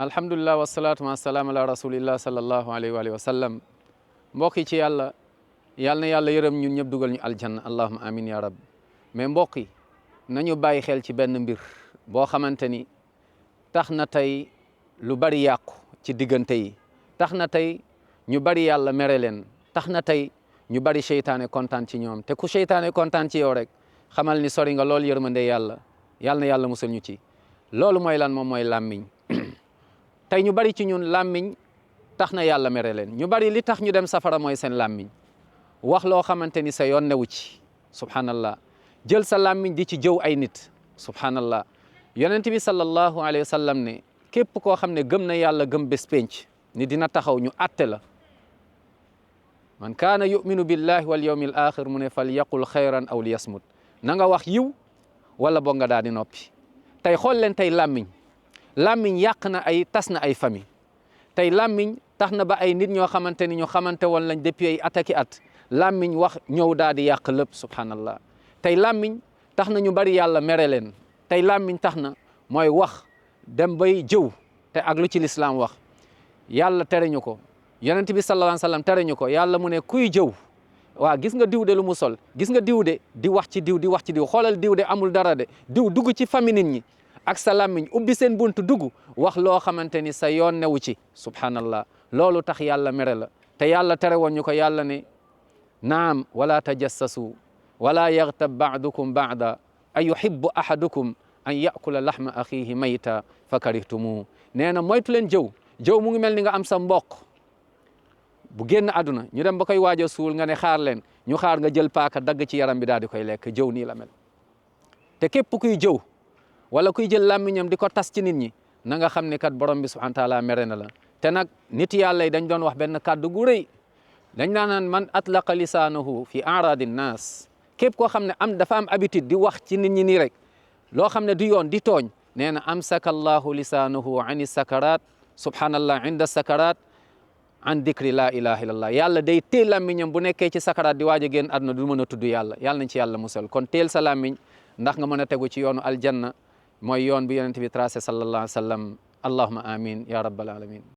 alhamdulilah wasalaatu wasalaam ala rasulillah sallallahu alayhi wa sallam. mbokk yi ci yàlla na yàlla yërëm ñun ñëpp dugal ñu aljanna allahuma amin ya rab. mais mbokk yi nañu bàyyi xel ci benn mbir boo xamante ni tax na tey lu bari yàqu ci diggante yi, tax na tey ñu bari yàlla mere leen, tax na tey ñu bari seytaane kontaan ci ñoom. te ku seytaane kontaan ci yow rek xamal ni sori nga loolu yërmande yàlla na yàlla musal ñu ci. loolu mooy lan? moom mooy làmmiñ. tey ñu bari ci ñun làmmiñ tax na yàlla mere leen. ñu bari li tax ñu dem safara mooy seen làmmiñ. wax loo xamante ni sa yoon newu ci, subhanallah. jël sa làmmiñ di ci jëw ay nit, subhanallah. yonent bi sallallahu alayhi wa sallam ne képp koo xam ne gëm na yàlla gëm bés penc ni dina taxaw ñu atte la. man kaana yuminu billahi wal yawmi al axir mu ne fal yaqul xayran aw li yasmut. na nga wax yiw wala boog nga daal di noppi. tey xool leen tey làmmiñ yàq na tas na ay famille. tey làmmiñ tax na ba ay nit ñoo xamante ni ñu xamante woon lañ depuis ay ataki at làmmiñ wax ñëw daal di yàq lépp, subhanallah. tey làmmiñ tax na ñu bari yàlla mere leen. tey làmmiñ tax na mooy wax dem bay jëw te ak lu ci lislaam wax yàlla tere ñu ko, yonent bi sallallahu alayhi wa sallam tere ñu ko. yàlla mu ne kuy jëw waa gis nga diw de lu mu sol, gis nga diw de di wax ci diw xoolal diw de amul dara de diw dugg ci famille nit ñi ak sa làmmiñ ubbi seen buntu dugg wax loo xamante ni sa yoon newu ci, subhanallah. loolu tax yàlla mere la. te yàlla tere woon ñu ko. yàlla ne naam wala tajassasu wala yaghtab ba'dukum ba'da an yuhibbu ahadukum an yakula lahma axihi mayta fa karihtumuhu. nee na moytu leen jëw mu ngi mel ni nga am sa mbokk bu génn àdduna ñu dem ba koy waaj a suul nga ne xaar leen ñu xaar nga jël paaka dagg ci yaram bi daal di koy lekk. jëw nii la mel. te képp kuy jëw wala kuy jël làmmiñam di ko tas ci nit ñi na nga xam ne kat borom bi subhanahu wa taala mere na la. te nag nit yàlla yi dañ doon wax benn kàddu gu rëy. dañ naan man atlaqa lisaanahu fi aradi nnaas. képp koo xam ne dafa am habitude di wax ci nit ñi nii rek loo xam ne du yoon di tooñ. nee na amsaka allahu lisaanahu ani sakarat, subhanallah, inda sakarat an dikri la ilaha illallah. yàlla day teel làmmiñam bu nekkee ci sakarat di waaj a génn àdduna du mën a tudd yàlla. yàlla nañ ci yàlla musal. kon teel sa làmmiñ ndax nga mën a tegu ci yoonu aljanna mooy yoon bi yonent bi tracé sallallahu alayhi wa sallam. allahumma amin ya rabbal alamin.